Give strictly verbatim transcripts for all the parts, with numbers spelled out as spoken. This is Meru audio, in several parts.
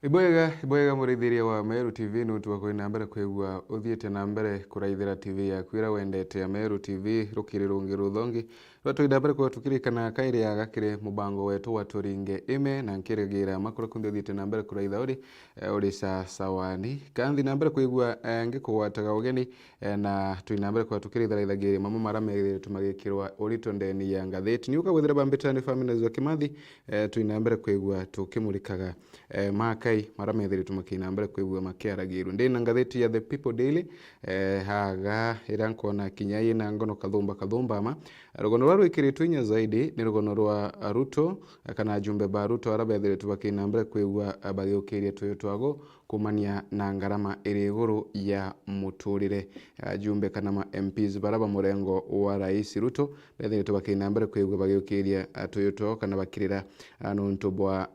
Ibwega, ibwega muraithiria wa Meru T V, nuntu wa kwina mbere kwigua uthiite na mbere kuraithira T V yaku iria wendete ya Meru T V, rukiri rungi ruthongi. Rwa twina mbere kwigua tukirikana kairi aga kiri mubango wetu wa Turinge Ime, na nkirigira makuru kunthe uthiite na mbere kuraitha uri, eh, uri sa sawani. Kanthi na mbere kwigua, eh, ngikugwataga ugeni, eh, na twina mbere kwigua tukiritharaithagiria mamwe maria methirite magikirwa urito ndeni ya ngatheti. Ni ukagwithira bambitani Family wa Kimathi, eh, twina mbere kwigua tukimurikaga eh, makai maria methiritwe makina mbere kwigua makiaragirua. Ndi na ngatheti ya The People Daily, eh, haga iria nkona kinya yina ngono kathumba kathumba ama. Rugono ruria rwikiritwe inya zaidi ni rugono rwa Ruto, eh, kana ajumbe ba Ruto aria bethiritwe bakina mbere kwigua, eh, bagiukiria tuyu twago kumania na ngarama iri iguru ya muturire. Ajumbe kana ma M Ps baria ba murengo wa Rais Ruto bethiritwe bakina mbere kwigua bagiukiria, ah, tuyu twao kana bakirira, ah, nuntu bwa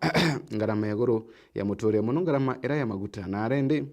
ngarama ya iguru ya muturire, mono ngarama iria ya maguta. Na arendi,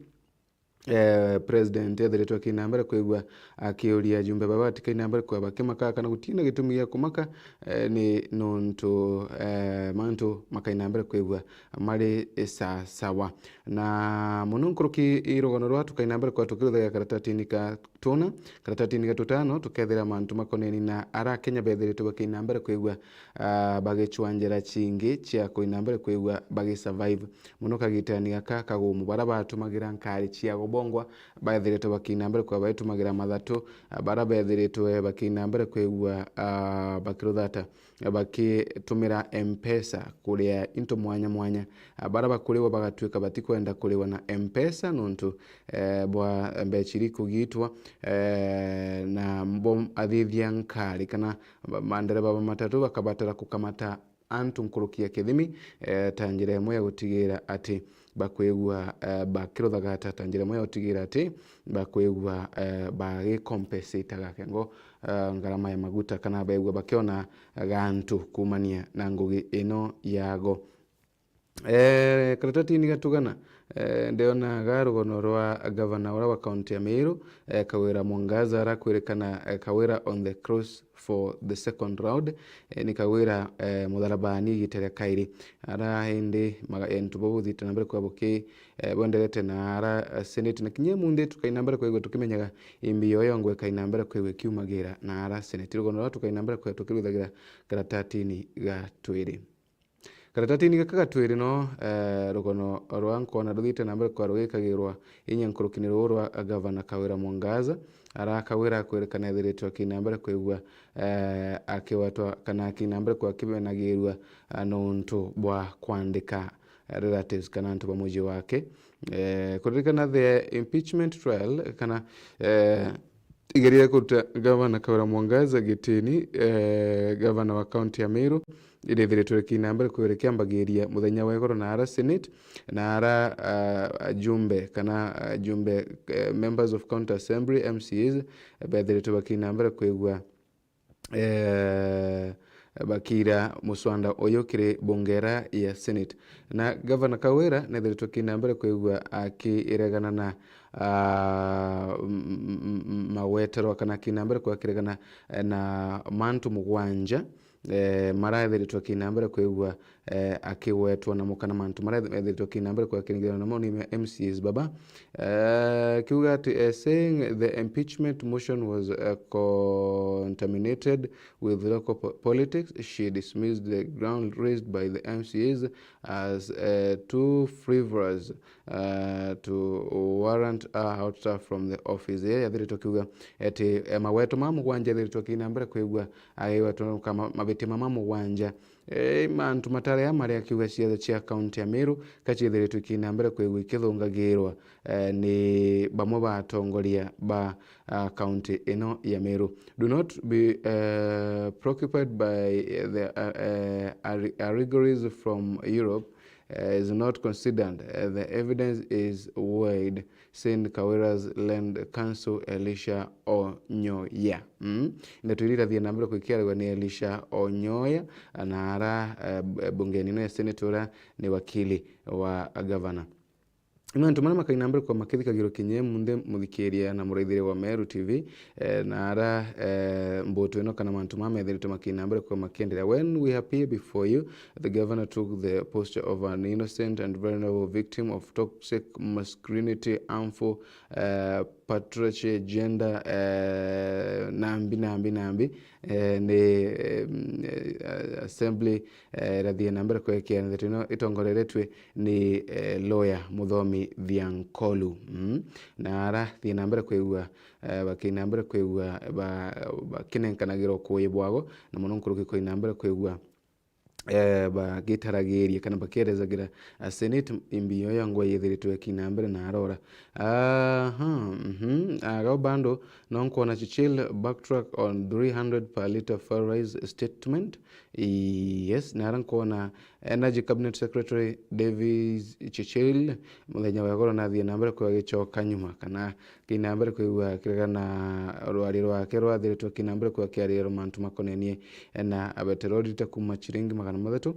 eh, president ethiritwe akina mbere kwigua akiuria ajumbe baba batikaina mbere kwigua bakimaka kana gutina gitumi gia kumaka, eh, ni nuntu, eh, mantu makaina mbere kwigua mari sasawa. Na mono nkuruki i rugono rwa tukaina mbere kwigua tukiruthagia karatatini ka tuna, karatatini ga tutano, tukethira mantu makoneni na ara Akenya bethiritwe bakina mbere kwigua, ah, bagicwa njira cingi cia kuina mbere kwigua bagi survive. Mono kagitani gaka kagumu, bara batumagira nkari cia gubongwa, bethiritwe bakina mbere kwigua baitumagira mathatu, ah, bara bethiritwe bakina mbere kwigua, ah, bakiruthata bakitumira M-Pesa kuria into mwanya mwanya. Ah, bara bakuriwa bagatuika batikwenda kuriwa na M-Pesa nuntu, eh, bwa mbeca iria ikugitwa, eh, na bo athithia nkari kana ba-, mandereba ba matatu bakabatara kukamata antu nkuruki ya kithimi, eh, ta njira imwe ya gutigira ati bakwigua, eh, bakiruthagata, ta njira imwe ya gutigira ati bakwigua, eh, bagicompensataga kengo, eh, ngarama ya maguta kana begua bakiona gantu kumania na ngugi ino yago. Eh, karatatini ga tugana, eh, ndionaga rugono rwa gavana uria wa kaunti ya Meru, eh, Kawira Mwangaza arakwirikana, eh, Kawira on the cross for the second round, eh, ni Kawira, eh, mutharabani igita ria kairi. Ara indi maga-, antu bau buthite na mbere kwigua buki, eh, bwenderete na ara, eh, senate, na kinya munthi tukaina mbere kwigua tukimenyaga imbi yo yongwe ikaina mbere kwigua ikiumagira na ara senate. Rugono rwa tukaina mbere kwigua tukiruthagira karatatini ga twiri. Karatatini gaka ga twiri no, eh, rugono rwa nkona ruthite na mbere kwa rugikagirwa inya nkurukini ruu rwa gavana Kawira Mwangaza, ara Kawira akwirikana ethiritwe akina mbere kwigua, eh, akiwatwa kana akina mbere kwa akibenagirua, ah, nuntu bwa kwandika, eh, relatives kana antu ba muji wake. Eh, kuririkana the impeachment trial kana, eh, igeria kuruta gavana Kawira Mwangaza gitini, eh, gavana wa kaunti ya Meru, irithiritwe rikina mbere kwigua rikiambagiria muthenya wa igoro na ara senate, na ara, ah, ajumbe kana ajumbe, eh, members of county assembly, M C As, bethiritwe bakina mbere kwigua, eh, bakira muswanda uyu kiri bungera ya senate. Na gavana Kawira nethiritwe akina mbere kwigua akiregana na, ah, m-, m-, m-, magweterwa kana akina mbere kwigua akiregana, eh, na mantu mugwanja, eh, marethiritwe akina mbere kwigua, eh, akigwetwa namo kana mantu marethiritwe akina mbere kwigua akiringithana namo ni M C As baba. Eh, kiuga ati, eh, saying the impeachment motion was, eh, contaminated with local po-, politics, she dismissed the ground raised by the M C As as, eh, too frivolous, eh, to warrant her ouster from the office. Yeye yathiritwe kiuga ati, eh, magweto ma mugwanja ethiritwe akina mbere kwigua agigwetwa kama mabitia mama mugwanja. Eh, mantu matari a maria kiuga ciatho cia kaunti ya Meru kaciethiritwe ikina mbere kwigua ikithungagirwa, eh, ni bamwe ba atongoria ba, ah, kaunti ino ya Meru. Do not be, eh, preoccupied by the, eh, eh, ar-, allegories from Europe, eh, is not considered. Eh, the evidence is weighed, said Kawira's learned counsel Elisha Onyoya. Mm? Ndeto iria irathie na mbere kwikiaragwa ni Elisha Onyoya, na ara, eh, bungeni no ya senate uria ni wakili wa gavana. Ni mantu maria makaina mbere kwa makithikagirwa kinya munthi, muthikiria na muraithiria wa Meru T V, eh, na ara, eh, mbutu ino kana mantu maya methiritwe makiina mbere kwa makienderea. When we appear before you, the governor took the posture of an innocent and vulnerable victim of toxic masculinity, harmful, eh, patriarchy, gender, eh, nambi, nambi, nambi, eh, ni, eh, assembly, eh, irathie na mbere kwekea ndeto ino itongoreretwe ni, eh, lawyer Muthomi Thiankolu. Mm. Na arathie na mbere kwigua, eh, bakiina mbere kwigua ba-, bakinenkanagira ukuuji bwago, na mono nkuruki kuina mbere kwigua, eh, bagitaragiria kana bakierezagira, ah, Senate imbi yo ya ngwa yithiritwe ikiina mbere na arora. Aha, mhm. Agao bando no nkwona Chichil backtrack on three hundred per litre fuel rise statement. Yes, na ara nkwona Energy Cabinet Secretary Davis Chichil, muthenya wa igoro nathie na mbere kwa gichoka nyuma, kana kiina mbere kwigua kiregana rwari rwake rwathiritwe kiina mbere kwa kiariria mantu makonenie na abeterori ta kuma chiringi magana mathatu.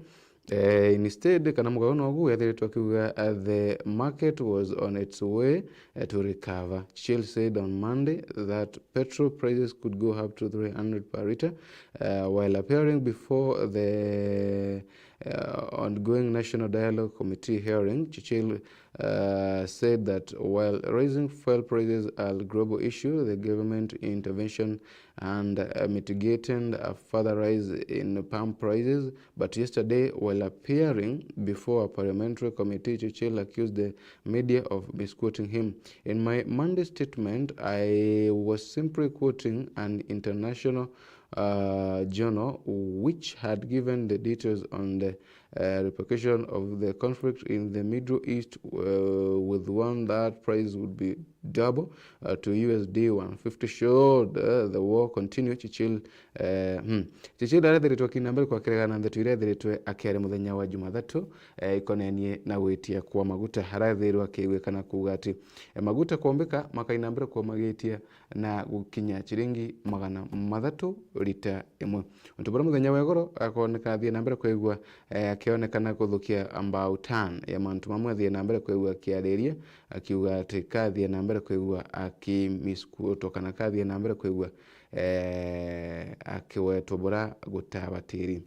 Eh, instead, kana mugao nogu wethiritwe akiuga, uh, the market was on its way, uh, to recover. Chichil said on Monday that petrol prices could go up to three hundred per litre, uh, while appearing before the, uh, ongoing National Dialogue Committee hearing, Chichil, uh, said that while rising fuel prices are a global issue, the government intervention and, uh, mitigating a further rise in pump prices. But yesterday, while appearing before a parliamentary committee, Chichil accused the media of misquoting him. In my Monday statement, I was simply quoting an international, uh, journal which had given the details on the, uh, repercussion of the conflict in the Middle East, uh, with one that price would be double, uh, to U S D one fifty should, uh, the war continue, Chichil, uh, hmm. Chichil arethiritwe kiina mbere kwa kiregana na ndeto iria ethiritwe akiaria muthenya wa Jumathatu, eh, ikonenie na gwitia kwa maguta. Arethirwe akiigwikana kuuga ati, eh, maguta kwombika makaina mbere kwa magitia na gukinya chiringi magana mathatu rita imwe. Untu buria muthenya wa igoro akooneka athie na mbere kwigua, eh, akionekana kuthukia mbau tan ya mantu mamwe athie na mbere kwigua akiariria, akiuga ati kathie na mbere kwigua akimisquotwa kana kathie na mbere kwigua, eh, akiwetwa bura gutabatiri.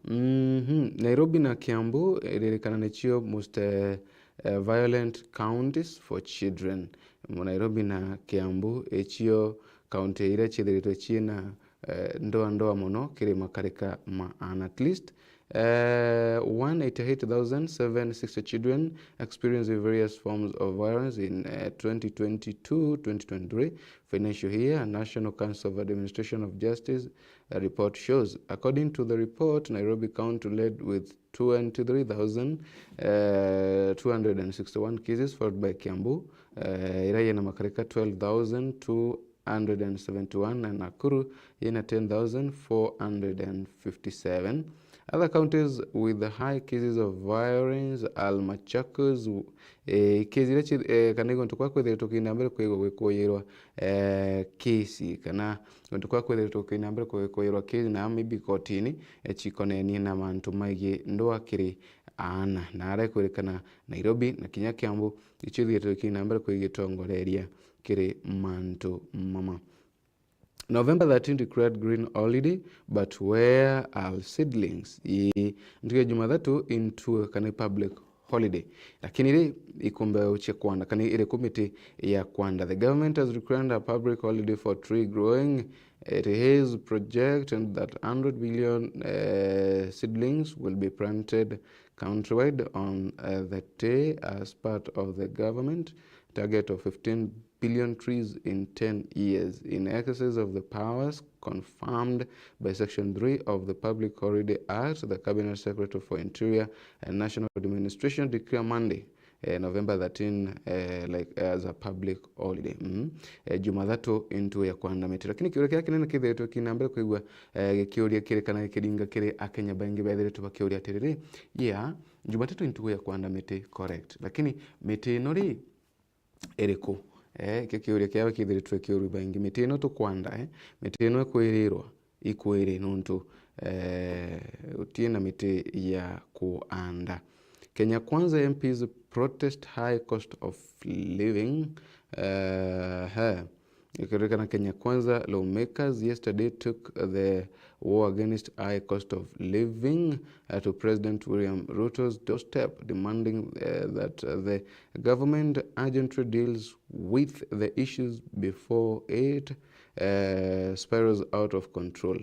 Mhm. Nairobi na Kiambu iririkana nicio most, eh, eh, violent counties for children. Nairobi na Kiambu icio kaunti iria ciithiritwe ciina, eh, ndoa ndoa mono kiri makarika ma aana. At least, eh, one eighty-eight thousand seven sixty children experienced various forms of violence in, eh, twenty twenty-two twenty twenty-three financial year, National Council of Administration of Justice, uh, report shows. According to the report, Nairobi County led with twenty-three thousand, uh, two hundred and sixty-one cases, followed by Kiambu, uh, iria yina makarika twelve thousand two hundred and seventy-one, na Nakuru yina ten thousand four hundred and fifty-seven. Other counties with high cases of violence are Machakos, eh, kesi iria ci-, eh, kana igontu kwa kwithiritwe kiina mbere kwigwa gwikuyirwa, eh, kesi, kana guntu kwa kwithiritwe kiina mbere kwigwa gwikuyirwa kesi, na maybe kotini, eh, cikonenie na mantu maigi ndoa kiri aana. Na ara ikwirikana Nairobi na kinya Kiambu icio ithiritwe kiina mbere kwigitongoreria kiri mantu mama. November thirteen declared green holiday, but where are seedlings? Ii, ntuku ya Jumathatu intue kana public holiday. Lakini ri, ikumbe uche kwanda, kana iriku miti ya kwanda? The government has declared a public holiday for tree growing. It is projected that hundred billion, eh, seedlings will be planted countrywide on, eh, the day as part of the government target of fifteen billion trees in ten years, in excess of the powers confirmed by Section three of the Public Holiday Act, the Cabinet Secretary for Interior and National Administration declared Monday, eh, November thirteen, eh, like, as a public holiday. Mm. Eh, Jumathatu intu ya kwanda miti. Lakini kiuria kiria kinene kithiritwe kiina mbere kwigua, eh, gikiuria kiri kana gikiringa kiri Akenya baingi bethiritwe bakiuria atiriri, yeah, Jumatatu intugu ya kwanda miti, correct. Lakini miti ino ri, iriku? Eh, ikio kiuria kiawe kithiritwe kiuru baingi. Miti ino tukwanda, eh, miti ino ikwirirwa ikwiri nuntu, eh, gutii na miti ya kuanda. Kenya Kwanza M Ps protest high cost of living. Eh, he. Ikiririkana Kenya Kwanza, lawmakers yesterday took the war against high cost of living, uh, to President William Ruto's doorstep, demanding, uh, that, uh, the government urgently deals with the issues before it, uh, spirals out of control.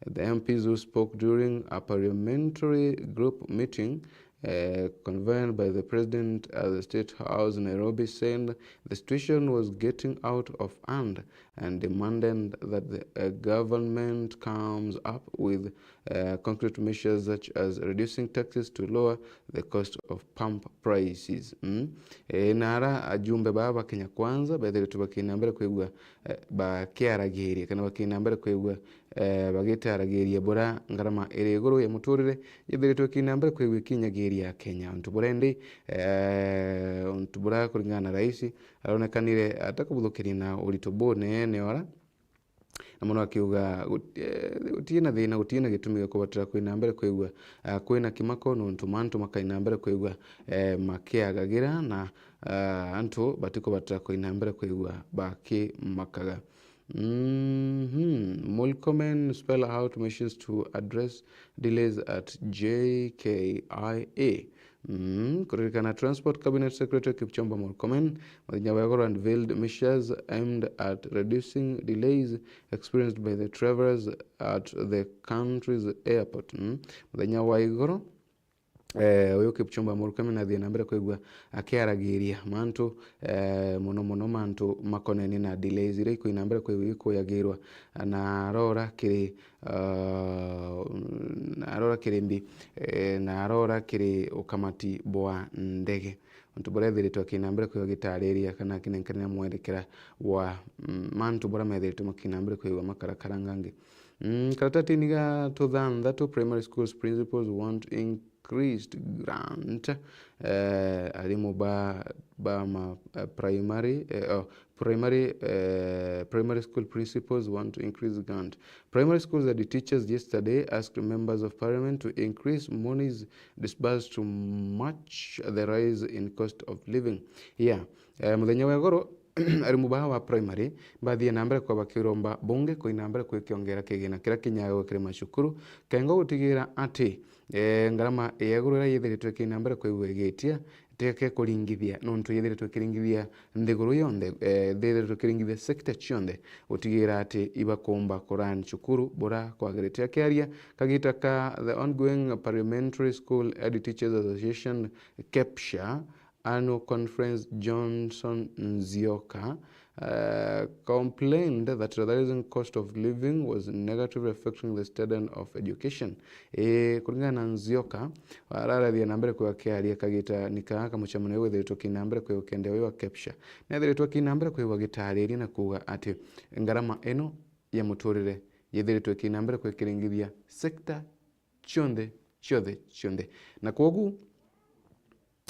The M Ps who spoke during a parliamentary group meeting, uh, convened by the president at the State House, Nairobi, said the situation was getting out of hand and demanded that the, uh, government comes up with, uh, concrete measures such as reducing taxes to lower the cost of pump prices. Mm. E, na ara ajumbe baa ba Kenya Kwanza bethiritwe bakina mbere kwigua, eh, bakiaragiria kana bakina mbere kwigua, eh, bagitaragiria bura ngarama iri iguru ya muturire yithiritwe ikina mbere kwigua ikinyagiria Akenya. Untu buria indi, eh, untu buria kuringana na rais aronekanire atakubuthukiria na urito bunene ora, na mono akiuga gut-, eh, gutii na thina, gutii na gitumi gia kubatira kwina mbere kwigua, ah, kwina kimako, nontu mantu makaina mbere kwigua, eh, makiagagira, na, ah, antu batikubatira kwina mbere kwigua bakimakaga. Mhm. Murkomen spell out measures to address delays at J K I A. Mm, kuririkana Transport Cabinet Secretary Kipchumba Murkomen, muthenya wa igoro, unveiled measures aimed at reducing delays experienced by the travelers at the country's airport. Mm, muthenya wa igoro, eh, uyu Kipchumba Murkomen athie na mbere kwigua akiaragiria mantu, eh, mono mono mantu makonenie na delays iria ikwina mbere kwigua ikuyagirwa, na arora kiri, ah, na arora kiri mbi, eh, na arora kiri ukamati bwa ndege. Untu buria ethiritwe akina mbere kwigua gitariria kana akinenkanira mwerekera wa, mm, mantu buria methiritwe makina mbere kwigua makarakara ngangi. Mm, karatatini ga tuthanthatu, primary schools principals want increased grant. Eh, arimu ba, ba ma, eh, primary, eh, oh, primary, eh, primary school principals want to increase grant. Primary schools and teachers yesterday asked members of parliament to increase monies disbursed to match the rise in cost of living. Yeah. Eh, muthenya wa igoro, arimu baa ba primary bathie na mbere kwa bakiromba bunge kuina mbere kwi kiongera kigina kiria kinyagagwa kiri macukuru, kengo gutigira ati, eh, ngarama ya iguru iria yithiritwe ikina mbere kwigua igitia, teke kuringithia, nontu yithiritwe ikiringithia nthiguru yonthe, eh, yithiritwe ikiringithia sector cionthe, gutigira ati ibakumba kurun cukuru bura kwagirite. Akiaria kagita ka the ongoing Parliamentary School Head Teachers Association, KEPSHA, annual conference, Johnson Nzioka, uh, complained that the rising cost of living was negatively affecting the standard of education. Ii, kuringana na Nzioka, ararathia na mbere kwigua akiaria kagita ni kaa ka mucemanio withiritwe kina mbere kwigua kende uyu wa KEPSHA. Nethiritwe kina mbere kwigua gitariria na kuuga ati ngarama ino ya muturire yithiritwe kina mbere kwikiringithia sector cionthe, cionthe, cionthe. Na kwogu,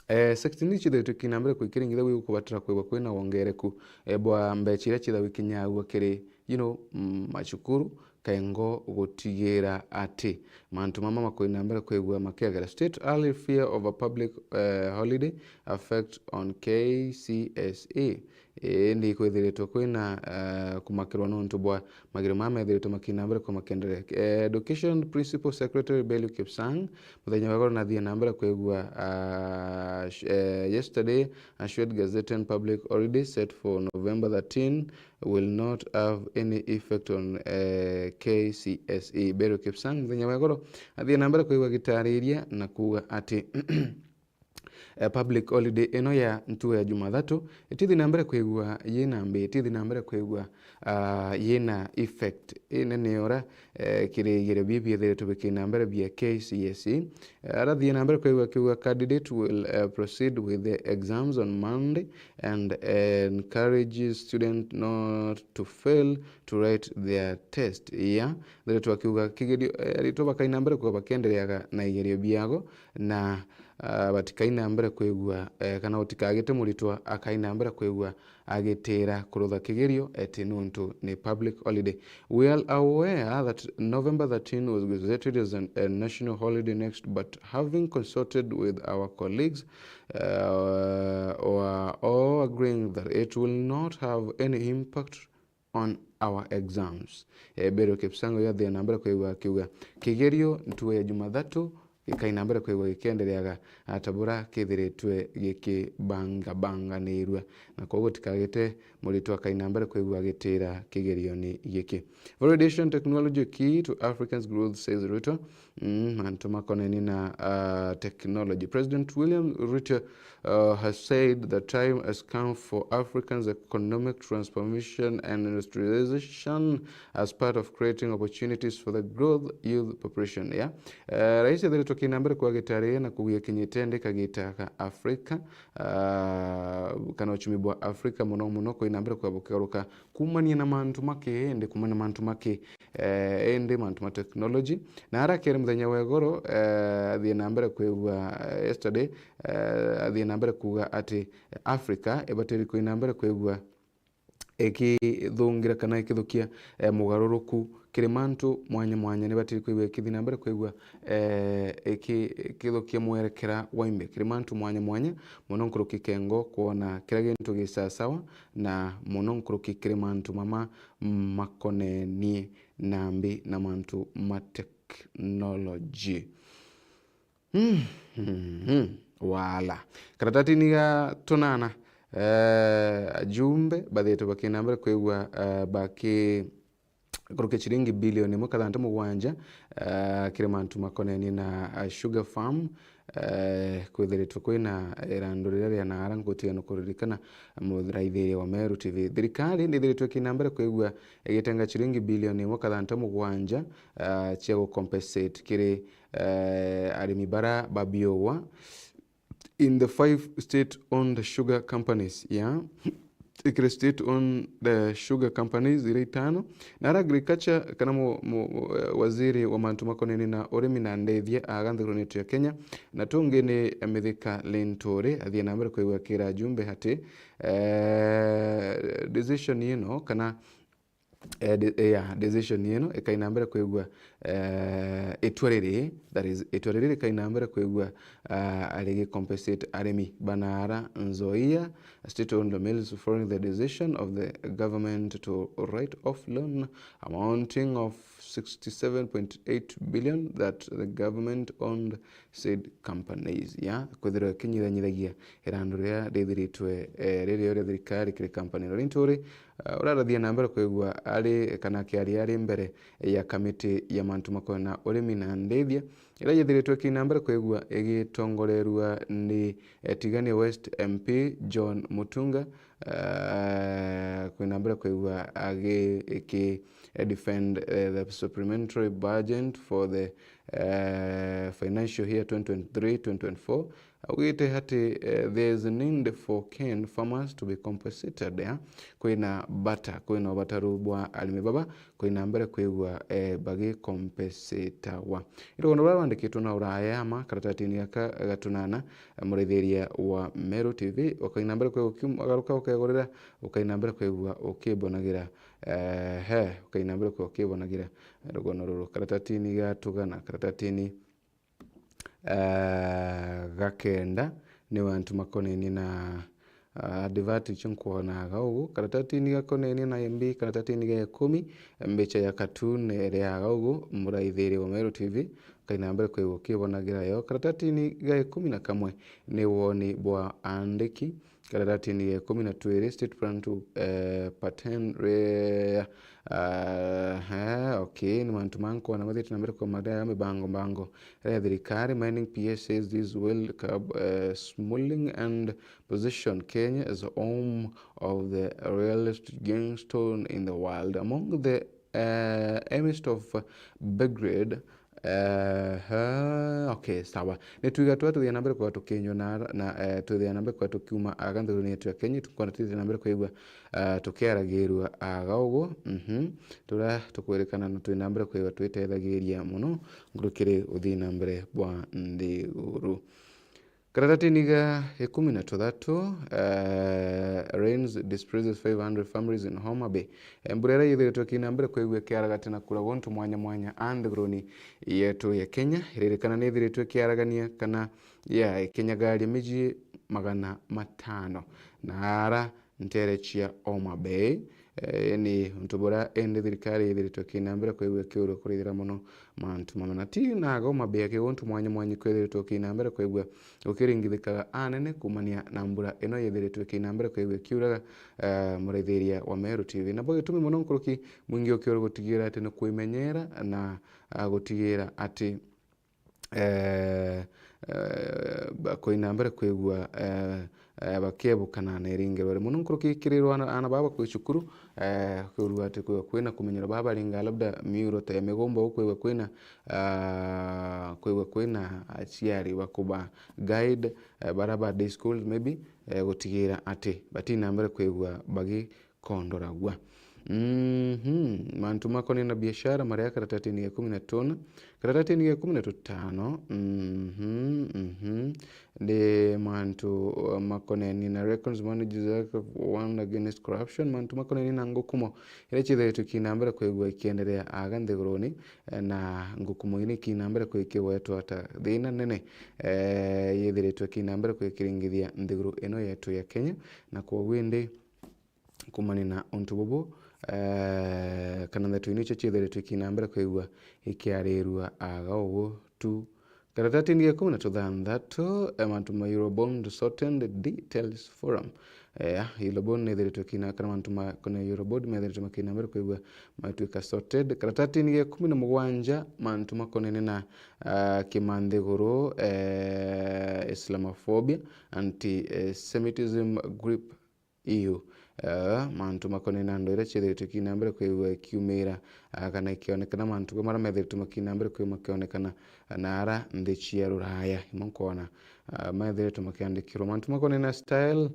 eh, sector ici cithiritwe kina mbere kwikiringithia gwi kubatira kwigua kwina wongereku, eh, bwa mbeca iria cithagwa ikinyagua kiri, you know, mm, macukuru, kengo gutigira ati mantu mama makwina mbere kwigua makiagera. State early fear of a public, eh, holiday effect on K C S E. Indi kwithiritwe kwina, eh, kumakirwa nontu bwa magiro mama methiritwe makina mbere kwa makenderea. Eh, Education Principal Secretary Belio Kipsang, muthenya wa igoro nathie na mbere kwigua, ah, sh-, eh, yesterday, assured Gazettean public holiday set for November thirteen will not have any effect on, eh, K C S E. Belio Kipsang, muthenya wa igoro, athie na mbere kwigua gitariria na kuuga ati, eh, public holiday ino ya ntugo ya Jumathatu, itithi na mbere kwigua yina mbi, itithi na mbere kwigua, ah, yina effect inene ora, eh, kiri igerio bibi biethiritwe bikina mbere bia K C S E. Eh, arathie na mbere kwigua akiuga candidate will, eh, proceed with the exams on Monday and, eh, encourages students not to fail to write their test. Iya, thiritwe akiuga kigerio, eh, aritwa bakaina mbere kwigua bakiendereaga na igerio biago na ah, batikai na mbere kwigua, eh, kana utikagite muritwa akai na mbere kwigua agitira kurutha kigerio eti nuntu ni public holiday. We are aware that November thirteen was gazetted as an, a national holiday next, but having consulted with our colleagues, uh, we are all agreeing that it will not have any impact on our exams. Eh, Beru Kipsang uyu athie na mbere kwigua akiuga, kigerio ntuku ya Jumathatu gikai na mbere kwigua gikiendereaga ata bura kithiritwe gikibangabanganirua, na koguo gutikagite muritwa akai na mbere kwigua agitira kigerioni giki. Validation technology key to Africa's growth, says Ruto. Mm, mantu makoneni na, uh, technology. President William Ruto, uh, has said the time has come for Africa's economic transformation and industrialization as part of creating opportunities for the growth youth population. Yeah. Uh, Rais ethiritwe kina mbere kwa gitari na kugia kinyite ndi kagita ka Afrika, uh, kana uchumi bwa Afrika muno muno kwina mbere kwa bukigaruka kumania na mantu make, indi kumania na mantu make, eh, indi mantu ma technology. Na arakere muthenya wa igoro, eh, athie na mbere kwigua, eh, yesterday, eh, athie na mbere kuuga ati Africa ibatiri kwina mbere kwigua ikithungira kana ikithukia, eh, mugaruruku kiri mantu mwanya mwanya. Nibatiri kwigua ikithi na mbere kwigua, eh, iki-, ikithukia mwerekera wa imbi kiri mantu mwanya mwanya, muno nkuruki kengo kwona kira gintu gi sasawa, na muno nkuruki kiri mantu mama makonenie nambi na mantu ma technology. Mm, mm, mm. Wala. Karatatini ga tunana, eh, ajumbe bathitwe bakina mbere kwigua, eh, baki kurukia ciringi bilioni imwe kathanta mugwanja, eh, kiri mantu makonenie na, eh, sugar farm, eh, kwithiritwe kwina irandu riria ria naara ngutigano kuririkana muraithiria wa Meru T V. Thirikari nithiritwe ikina mbere kwigua igitenga ciringi bilioni imwe kathanta mugwanja, eh, cia gu compensate kiri, eh, arimi bara babiugwa in the five state-owned sugar companies, yeah, ikiri state-owned, eh, sugar companies iria itano. Na ara agriculture kana mu, mu, eh, waziri wa mantu makoneni na urimi na ndethia aga nthiguruni yetu ya Kenya, na tungi ni Mithika Linturi, athie na mbere kwigua akira ajumbe ati, eh, decision ino kana eh, de-, eh, ya, decision ino ikai na mbere kwigua, eh, itua riri, that is, itua riri rikai na mbere kwigua, ah, arigi compensate arimi banaara Nzoia state-owned mills following the decision of the government to write off loan amounting of sixty-seven point eight billion that the government owned said companies, ya kwithirwa ikinyithanyithagia irandu riria rithiritwe, eh, ririo ria thirikari kiri company. Linturi, eh, urarathia na mbere kwigua ari kana akiaria ari mbere ya kamiti ya mantu makonena urimi na ndithia, iria yithiritwe ikina mbere kwigua igitongorerua ni, eh, Tigania West M P John Mutunga, eh, kwina mbere kwigua agi-, iki, eh, defend, eh, the supplementary budget for the, eh, financial year twenty twenty-three twenty twenty-four, augite ati, eh, there is need for Ken farmers to be compensated, ya. Kwina bata, kwina ubataru bwa arimi baba kwina mbere kwigua, eh, bagikompensatagwa. Ni rugono ruria rwandikitwe na uraya ama karatatini gaka gatunana, eh, muraithiria wa Meru T V, ukaina mbere kwigua ukium-, agaruka ukegurira, ukaina mbere kwigua ukibonagira, eh, he, ukaina mbere kwigua ukibonagira rugono ruru. Karatatini gatugana, karatatini eh, gakenda ni mantu makonenie na, eh, advert icio nkwonaga ugu. Karatatini gakonenie na M B, karatatini ga ikumi, mbicha ya cartoon iriaga ugu, muraithiria wa Meru T V, kaina mbere kwigua ukibonagira yo. Karatatini ga ikumi na kamwe ni woni bwa andiki. Karatatini ga ikumi na twiri, state plan to, eh, patent rare, eh, he, okay, ni mantu mankwana mathite na mbere kwa madaya mibango mbango ya thirikari. Mining P S says this will curb, eh, smuggling and position Kenya as home of the realest gangstone in the world. Among the eh, amidst of Belgrade, eh, ha, okay, sawa. Ni twiga twa tuthia na mbere kwa tukinjwa na, na, eh, tuthia na mbere kwa tukiuma aga nthiguruni yetu ya Kenya, tukwenda tuthia na mbere kwigua, eh, tukiaragirua aga ugu, mhm, turia tukwirikana na twi na mbere kwigua twitethagiria muno nkurukiri uthii na mbere bwa nthiguru. Karatatini ga ikumi na tuthatu, eh, rains displaces five hundred families in Homa Bay. Eh, mbura iria yithiritwe ikiina mbere kwigua ikiaraga ti na kura guntu mwanya mwanya a nthiguruni yetu ya Kenya. Iririkana ni ithiritwe ikiaragania kana, ya, ikinyagaria miji magana matano. Na ara ntere cia Homa Bay. Eh, ni untu buria indi thirikari ithiritwe ikiina mbere kwigua ikiurwa kurithira mono mantu mamwe. Na ti naga Homa Bay aki, guntu mwanya mwanya kwithiritwe ukiina mbere kwigua gukiringithikaga anene kumania na mbura ino yithiritwe ikiina mbere kwigua ikiuraga, eh, murithiria wa Meru T V. Nabo gitumi mono nkuruki mwingi ukiurwa gutigira ati ni kwimenyera na, ah, gutigira ati eh, eh, bakoina mbere kwigua, eh, eh, bakiebukana na iringi rwari mono nkuruki kiri rwana ana baba kwi cukuru, eh, kwigua ati kwigua kwina kumenyero baba ringa labda miuro ta ya migomba, kwigua kwina, ah, kwigua kwina aciari bakuba guide, eh, bara ba day schools maybe, eh, gutigira ati batina mbere kwigua bagi kondoragua. Mhm. Mantu makonene na biashara maria karatatini ga ikumi na tuna, karatatini ga ikumi na tutano. Mhm, mhm. Ni mantu, uh, makonene na Records Managers Act of Warn Against Corruption, mantu makonene na ngukumo iria ciithiritwe ikiina mbere kwigua ikienderea aga nthiguruni, eh, na ngukumo ino ikiina mbere kwigua ikigwetwa ta thina nene, eh, yithiritwe ikiina mbere kwigua ikiringithia nthiguru ino yetu ya Kenya, na kwoguo indi kumania na untu bubu, eh, kana ndeto ino icio ciithiritwe ikiina mbere kwigua ikiarirua aga ugu tu. Karatatini ga ikumi na tuthanthatu, eh, mantu ma Eurobond Sorted Details Forum. Eh, Eurobond nithiritwe ikiina, kana mantu makonene na Eurobond methiritwe makiina mbere kwigua matwika sorted. Karatatini ga ikumi na mugwanja, mantu makonene na, ah, kimanthiguru, eh, Islamophobia, anti-Semitism group. Iu, eh, mantu makonene na ndwire ciithiritwe ikiina mbere kwigua ikiumira, ah, kana ikionekana, mantu mara methiritwe makiina mbere kwigua makionekana na ara nthi cia Ruraya. Imwe nkona, ah, methiritwe makiandikirwa mantu makonene na style,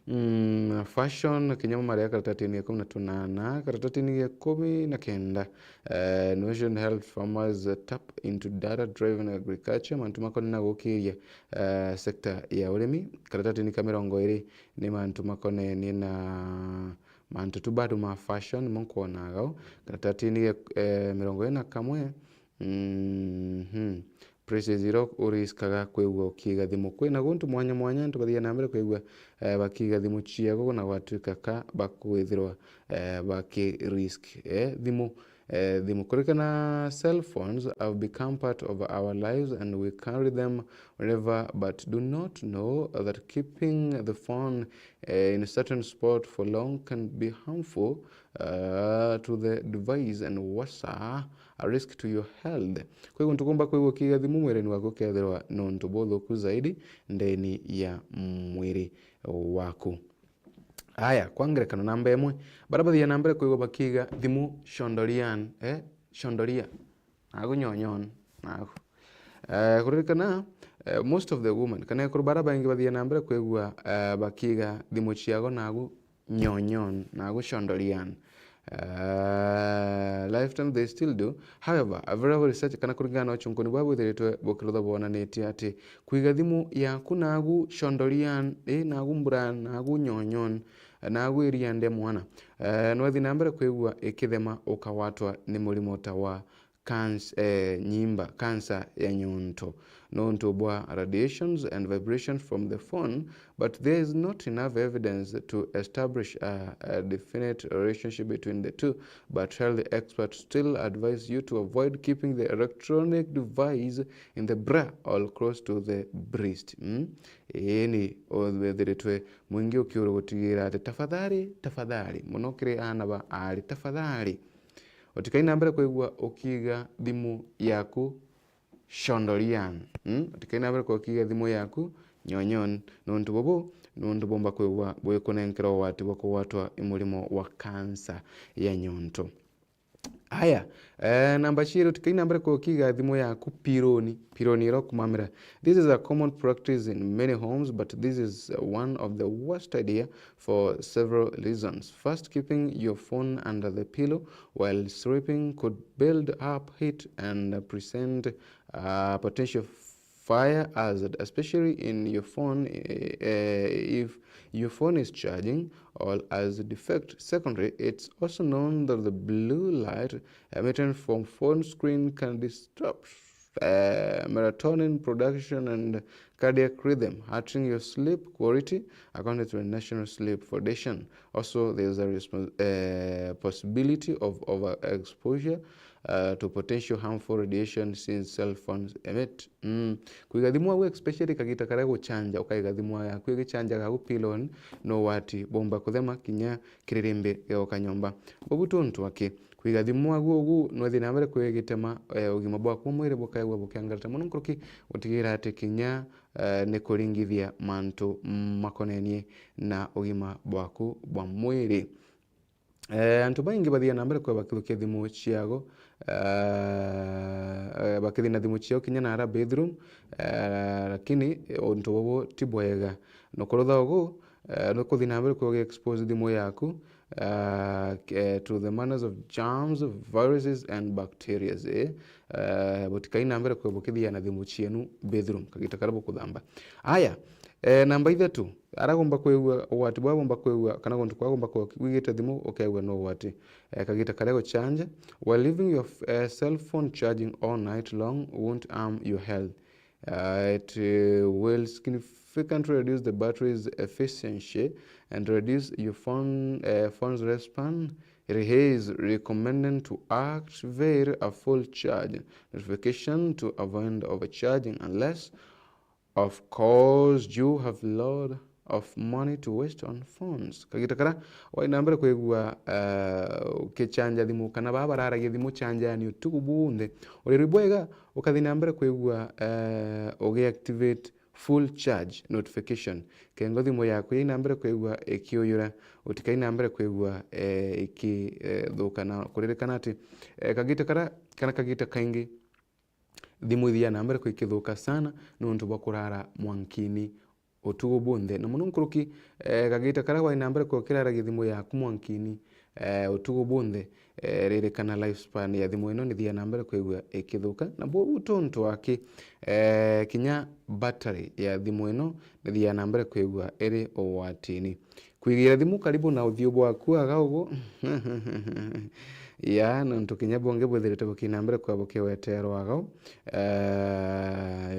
mm, fashion, kinya maria karatatini ga ikumi na tunana, karatatini ga ikumi na kenda, eh, Innovation helped farmers tap into data-driven agriculture, mantu makonene na gukiria, eh, sector ya urimi, karatatini ka mirongo iri, ni mantu makonenie na mantu tu bado ma fashion, mo nkwonaga u. Karatatini, eh, mirongo ina na kamwe, mhm, places iria uriskaga kwigua ukiiga thimu. Kwina guntu mwanya mwanya antu bathiaga na mbere kwigua, eh, bakiiga thimu ciao na gwatwika ka bakwithirwa, eh, bakirisk, eh, thimu. Eh, thimu. Kuririkana, cell phones have become part of our lives and we carry them wherever, but do not know that keeping the phone, eh, in a certain spot for long can be harmful, uh, to the device and worse, a risk to your health. Kwa hivyo, ntukumba kwigua ukiiga thimu mwirini waku ukethirwa nontu buthuku zaidi ndeni ya mwiri waku. Aya, kwa ngerekano, namba imwe, baria bathiaga na mbere kwigua bakiiga thimu shondolian, eh, shondolia, nagu nyonyon, nagu. Eh, kuririkana, eh, most of the women, kana ekuru baria baingi bathiaga na mbere kwigua, eh, bakiiga thimu ciao nagu nyonyon, nagu shondolian. Eh, lifetime they still do. However, a variable research kana kuringana na uchunkuni bwa bwithiritwe bukirutha bwonanitie ati kwiga thimu yaku nagu shondolian, i nagu mbura, nagu nyonyon, nagu iria nde mwana, eh, nwathi na mbere kwigua ikithema ukawatwa ni murimo ta wa kans-, eh, nyimba, kansa ya nyonto, nontu bwa radiations and vibrations from the phone, but there is not enough evidence to establish a, a definite relationship between the two. But health experts still advise you to avoid keeping the electronic device in the bra or close to the breast. Mm? Ĩni, wethiritwe mwingi ukiurwa gutigira ati tafadhali, tafadhali, muno kiri ana ba aari, tafadhali, utikai na mbere kwigua ukiiga thimu yaku shondolian. Mm? Utikai na mbere kwigua ukiiga thimu yaku nyonyon, nontu bubu, nontu bumba kwigua bwikunenkera ugwati bwa kugwatwa i murimo wa kansa ya nyonto. Aya, eh, namba ciiri, utikai na mbere kwigua ukiiga thimu yaku pironi, pironi iria ukumamira. This is a common practice in many homes, but this is one of the worst idea for several reasons. First, keeping your phone under the pillow while sleeping could build up heat and present, uh, potential fire hazard, especially in your phone, eh, eh, if your phone is charging or has a defect. Secondly, it's also known that the blue light emitted from phone screen can disrupt, uh, melatonin production and cardiac rhythm, hurting your sleep quality, according to the National Sleep Foundation. Also, there's a respo-, uh, possibility of overexposure, uh, to potential harmful radiation since cell phones emit. Mm. Kwiga thimu agu, especially kagita karia guchanja, ukaiga thimu yaku igichanjaga agu piloni, no wati bomba kuthema kinya kiririmbi gioka nyomba. Bobu tuntu aki, kwiga thimu agu ugu, no thina mbere kwigitema, eh, ugima bwaku bwa mwiri bukaigua bukiangarata mono nkuruki, gutigira ati kinya, eh, ni kuringithia mantu makonenie na ugima bwaku bwa mwiri. Eh, antu baingi bathia na mbere kwa bakithukia thimu ciao, eh, eh, bakithia na thimu ciao kinya na ara bedroom, eh, lakini, eh, untu bubu ti bwega. Nukurutha ugu, eh, nukuthia na mbere kwa expose thimu yaku, eh, k-, eh, to the manners of germs, viruses and bacteria, eh. Eh, butikai na mbere kwa bukithia na thimu cienu bedroom, kagita karia bukuthamba. Aya, eh, namba ithatu, aragomba kwigua ugwati bwa gomba kwigua, kana guntu kwa gomba kwigua wigite thimu, ukegua no ugwati. Eh, kagita karia guchanja, while leaving your f-, eh, cell phone charging all night long won't harm your health. Uh, it, uh, will significantly reduce the battery's efficiency and reduce your phone, uh, phone's lifespan. It is recommended to activate a full charge notification to avoid overcharging, unless, of course, you have a lot of money to waste on phones. Kagita karia wai na mbere kwigua, eh, ukichanja thimu, kana baa bararagia thimu chanjani utuku bunthe, uriri bwega ukathi na mbere kwigua, eh, ugiactivate full charge notification. Kengo thimu yaku yai na mbere kwigua ikiuyura, utikai na mbere kwigua, eh, iki, eh, thuka, na kuririkana ati, eh, kagita karia, kana kagita kaingi, thimu ithia na mbere kwikithuka sana nontu bwa kurara mwankini utuku bunthe. Na mono nkuruki, eh, kagita karia wai na mbere kwa ukiraragia thimu yaku mwankini, eh, utuku bunthe, eh, ririkana lifespan ya thimu ino nithia na mbere kwigua ikithuka. Na buu tuntu aki, eh, kinya battery ya thimu ino nithia na mbere kwigua iri ugwatini. Kwigira thimu karibu na uthiu bwaku aga ugu. Ya, nontu kinya bungi bwithirite bukina mbere kwa bukiweterwa aga. Uh,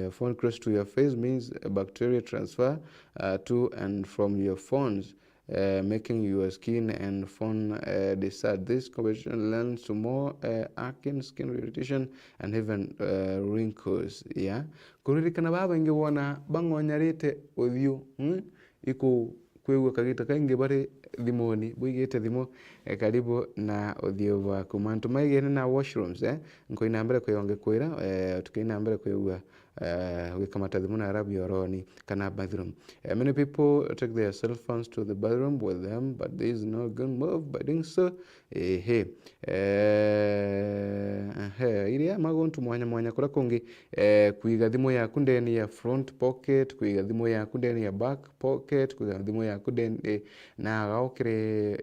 your phone close to your face means bacteria transfer, uh, to and from your phones, uh, making your skin and phone, uh, desert. This combination lends to more, uh, acne, skin irritation, and even, uh, wrinkles. Yeah. Kuririkana baa baingi wona bang'onyarite uthiu, mm? Iku kwigua kagita kaingi bari thimuni, buigite thimu, eh, karibu na uthiu bwaku. Mantu maigene na washrooms, eh, nkoina mbere kwigua ngikwira, eh, tukaina mbere kwigua, eh, wikamata thimu na ara bioroni kana bathroom. Eh, many people take their cell phones to the bathroom with them, but this is not good move by doing so. Ehe. Eh, ehe, iria maguntu mwanya mwanya kuria kungi, eh, kwiga thimu yaku ndeni ya front pocket, kwiga thimu yaku ndeni ya back pocket, kwiga thimu yaku ndeni, eh, na aga ukiri,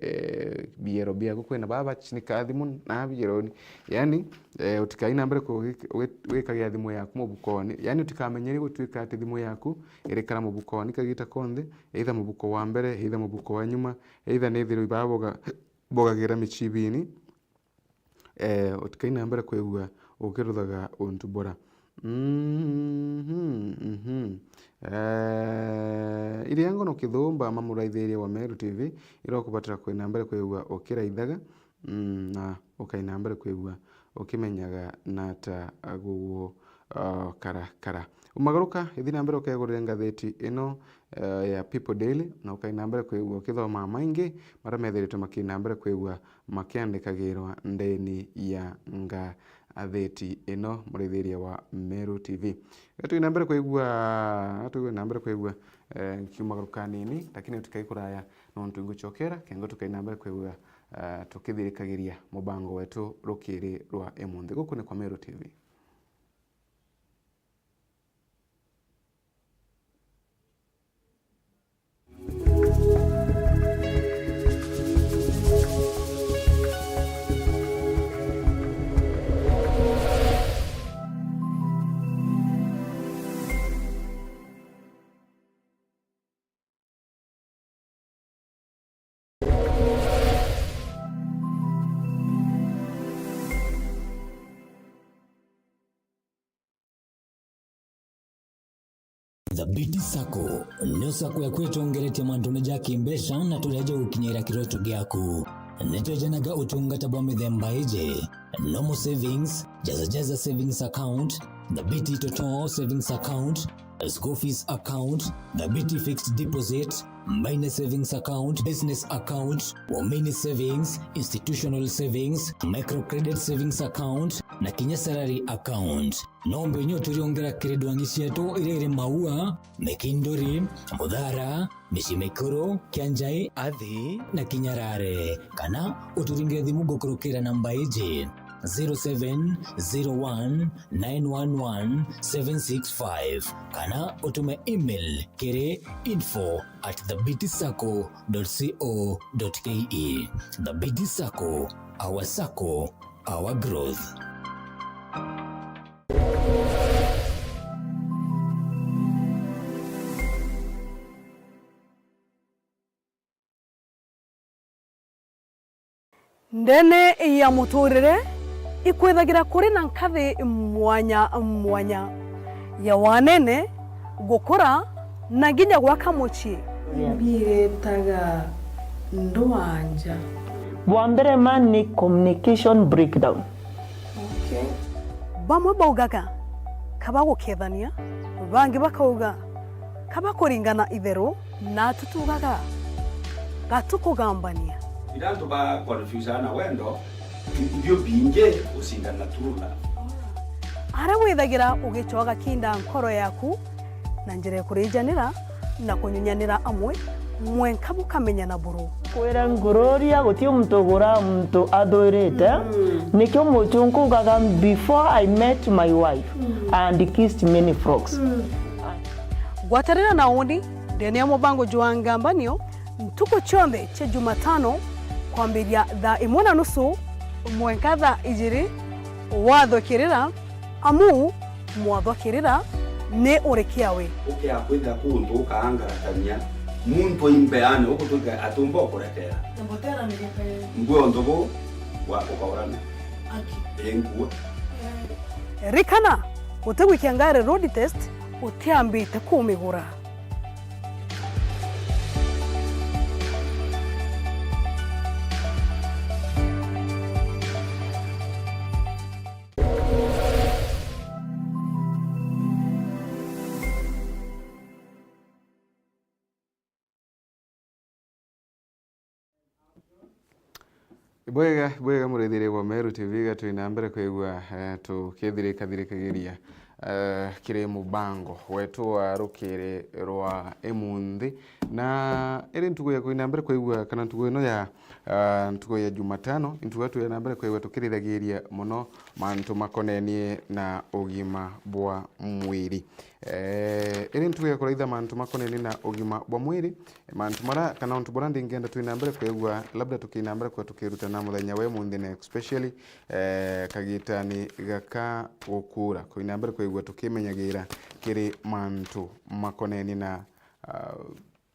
eh, biero biaku kwina baba bachinika thimu na bieroni. Yani, eh, utikai na mbere kugi-, wi-, wikagia thimu yaku mubukoni. Yani utikamenyeri gutuika ati thimu yaku irikara mubukoni kagita konthe, either mubuko wa mbere, either mubuko wa nyuma, either ni thiro ibaboga bogagira michibini, eh, utikai na mbere kwigua ukiruthaga untu bura. Mhm, mhm. Eh, iria ngono kithumba mamuraithiria wa Meru T V, irokubatira kwina mbere kwigua ukiraithaga, mm, na ukaina mbere kwigua ukimenyaga nata gugu, uh, kara, kara. Umagaruka, ithi na mbere ukegurire ngatheti ino, eh, ya People Daily, na ukaina mbere kwigua ukithoma maingi maria methiritwe makina mbere kwigua makiandikagirwa ndeni ya ngatheti ino, murithiria wa Meru T V. Gatwina mbere kwigua, gatwina mbere kwigua, eh, nkiumagaruka nini, lakini utikai kuraya nontu inguchokera, kengo tukaina mbere kwigua, eh, tukithirikagiria mubango wetu rukiri rwa imunthi. Guku ni kwa Meru T V. The Biti Sacco nio sacco yaku itongeretie mantune ja kimbeca na turia jagukinyira kiroto giaku. Nitwejanaga utungata bwa mithemba iji: normal savings, jaza jaza savings account, the Biti Toto savings account, school fees account, the Biti fixed deposit, mine savings account, business account, waumini savings, institutional savings, microcredit savings account, na kinya salary account. No mbenye uturiongera kiri ndwangi cietu iria iri Maua, Mikinduri, Muthara, Micii Mikuru, Kianjai, Athi na Kinyarare, kana uturingire thimu gukurukira namba iji: zero seven zero one nine one one seven six five, kana utume email kiri info at the biti sacco dot co dot ke. The Biti Sacco, our sacco, our growth. Ndene ya muturire ikwithagira kuri na nkathi mwanya mwanya ya wanene, gukura, na nginya gwaka mucii. Mbiretaga ndwanja. Bwa mbere ma ni communication breakdown. Okay. Bamwe baugaga, "Kaba gukethania," bangi bakauga, "Kaba kuringana itheru," na tutugaga, "Gatukugambania." Ira antu ba confuse na wendo, ibio bingi gucindana na true love. Aria withagira ugicoaga kinda nkoro yaku, na njira ya kurijanira na kunyunyanira amwe, mwenka bukamenyana buru. Kwira ngururia, guti muntu ugura muntu athwirite. Mm. Nikio muchunku ugaga, "Before I met my wife, mm, I had kissed many frogs." Mm. Gwatanira na uni ndene ya mubango jwa Ngambanio ntuku cionthe cia Jumatano kwambiria thaa imwe na nusu mwenka thaa ijiri, wathukirira amu mwathwa kirira ni urikia we. Ukia kwithira kuntu ukaangaratania muntu imbeane, ugutwika atumba ukurekera. Mbotera ni gikae. Mbwe untu bu wa ukaurana. Aki. Ii nkua. Rikana, utigwikia ngari road test utiambite kumigura. Bwega, bwega, murithirie gwa Meru T V, ga twina mbere kwigua, eh, tukithirikathirikagiria, eh, kiri mubango wetu wa rukiri rwa imunthi. Na iri ntugu ya kwina mbere kwigua, kana ntugu ino ya, ah, ntugu ya Jumatano, ntugu ya twina mbere kwigua tukirithagiria muno mantu makonenie na ugima bwa mwiri. Eh, iri ntugu ya kuraitha mantu makonenie na ugima bwa mwiri, mantu mara, kana untu bura ndingenda twina mbere kwigua, labda tukina mbere kwa tukirutana muthenya wa imunthi, na especially, eh, kagitani gaka gukura, kwina mbere kwigua tukimenyagira kiri mantu makonenie na, ah,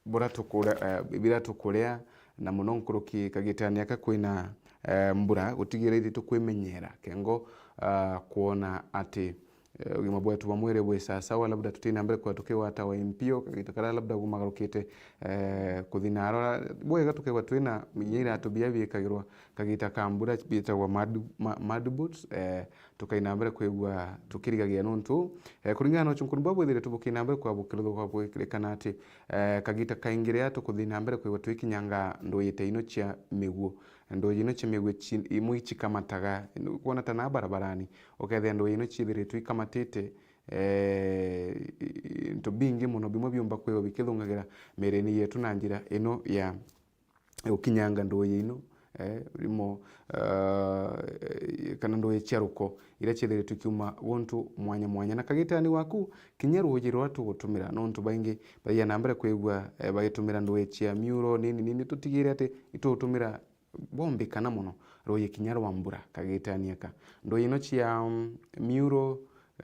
bura tukure-, eh, bira tukuria, na muno nkuruki kagitani aka kwina, eh, mbura, gutigira ithi tukwimenyera kengo, ah, kwona ati eh, ugima bwetu bwa mwiri bwi sawasawa, labda tutina mbere kwa tukigwatawa impio, kagita karia labda gumagarukite, eh, kuthi na arora. Bwega tukegwa twina inya iratu bia biikagirwa kagita ka mbura biitagwa mud, ma, mud boots, eh, tukaina mbere kwigua tukirigagia nuntu, eh, kuringana na uchunkuni bwa bwithire tubukina mbere kwa bukiruthuka bwikirikana ati, eh, kagita kaingi riria tukuthina mbere kwigua twikinyanga ndwite ino cia miguo. Ndwiji ino cia migwi chi-, imwe ichikamataga, kwona ta na barabarani, ukethira ndwiji ino chiithiritwe ikamatite, eh, i-, i-, into bingi mono, bimwe biumba kwigwa bikithungagira miirini yetu na njira ino ya gukinyanga ndwiji ino, eh, rimo, eh, kana ndwiji cia ruko, iria chiithiritwe ikiuma guntu mwanya mwanya. Na kagitani waku, kinya ruuji ruria tugutumira, nontu baingi bathiaga na mbere kwigua, eh, bagitumira ndwiji cia miuro nini nini, tutigire ati itugutumira bwombikana mono, ruuji kinya rwa mbura, kagitani aka. Ndwiji ino cia, mm, miuro,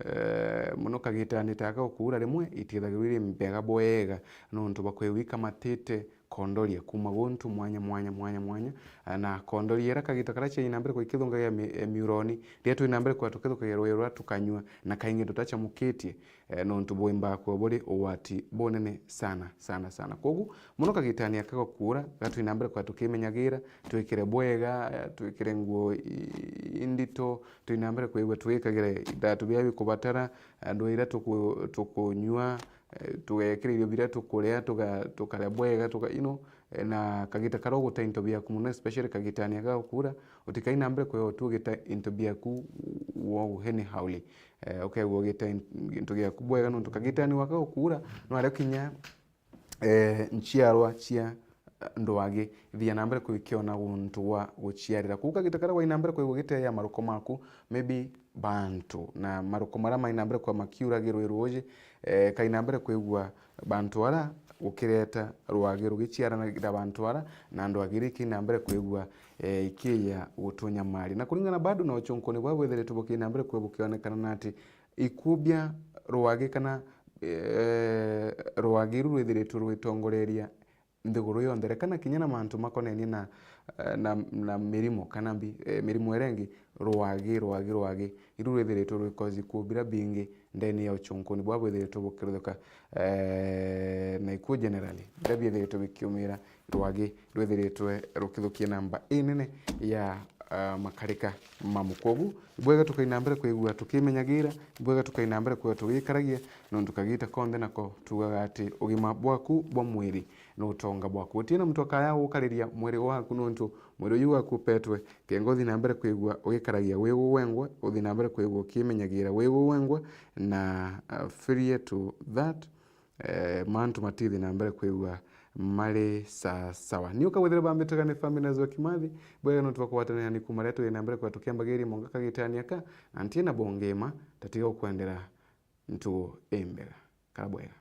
eh, mono kagitani ta gaka gukuura rimwe, itithagirwa iri mbega bwega, nontu bwa kwigua ikamatite kondoria kuuma guntu mwanya, mwanya, mwanya, mwanya, eh, na kondoria ira kagita karia ciai na mbere kwa ikithungagia mi-, eh, miuroni, riria twi na mbere kwa tukithukagia rwai ruria tukanyua, na kaingi tutacamukitie, eh, nontu bwimba kwa buri ugwati bunene sana, sana, sana. Kwogu, mono kagitani aka gakuura, gatwi na mbere kwa tukimenyagira, twikire bwega, eh, twikire nguo i-, indito, twi na mbere kwigua twikagire ithatu biria bikubatara, eh, ndwaa iria tuku-, tukunyua, eh, tugekira irio biria tukuria, tuga-, tukaria bwega, tuka-, you know, eh, na kagita karia uguta into biaku mono, especially kagitani aka gakuura, utikai na mbere kwigua tu ugita into biaku wo anyhowly. Eh, ukegua ugita in-, into giaku bwega, nontu kagitani gaka gakuura, no aria kinya, eh, nchiarwa cia, eh, ndwagi ithia na mbere kwikiona guntu gwa guciarira. Kuu kagita karia wai na mbere kwigua giteea maruko maku, maybe bantu, na maruko maria mai na mbere kwa makiuragirwa iruuji, eh, kai na mbere kwigua bantu ara gukireta rwagi rugiciaranagira bantu ara, na ndwagi iri iki na mbere kwigua, eh, ikiya gutunyamaria. Na kuringana bado na ucunkuni bwa bwithiritwe buki na mbere kwa bukionekana na ati ikuu bia rwagi kana, eh, rwagi ru rwithiritwe rwitongoreria nthiguru yonthe, rekana kinya na mantu makonenie na, eh, na, na mirimo kana mbi, eh, mirimo iria ingi, rwagi, rwagi, rwagi, iru rwithiritwe rwi cause ikuu biria bingi ndene ya ucunkuni bwa bwithiritwe bukiruthuka, eh, na ikuu generally, biria biithiritwe bikiumira rwagi rwithiritwe rukithukia namba inene ya, ah, makarika mamu. Kwogu, ibwega tukai na mbere kwigua tukimenyagira, ibwega tukai na mbere kwigua tugikaragia, nontu kagita konthe nako tugaga ati ugima bwaku bwa mwiri ni utonga bwaku. Gutina muntu akaya gukariria mwiri waku, nontu mwiri uyu waku upetwe, kenga uthi na mbere kwigua ugikaragia wi ugwengwa, uthi na mbere kwigua ukimenyagira wi ugwengwa, na, ah, failure to that, eh, mantu matithi na mbere kwigua mari sasawa. Ni ukagwethire bambitwe ni family na Zwa Kimathi, bwega nontu bwa kugwatanira ni kuma riria turi na mbere kwa tukiambagiria monga kagitania ka, na ntina bongema, tatiga ukwendera ntugo imbega. Kara bwega.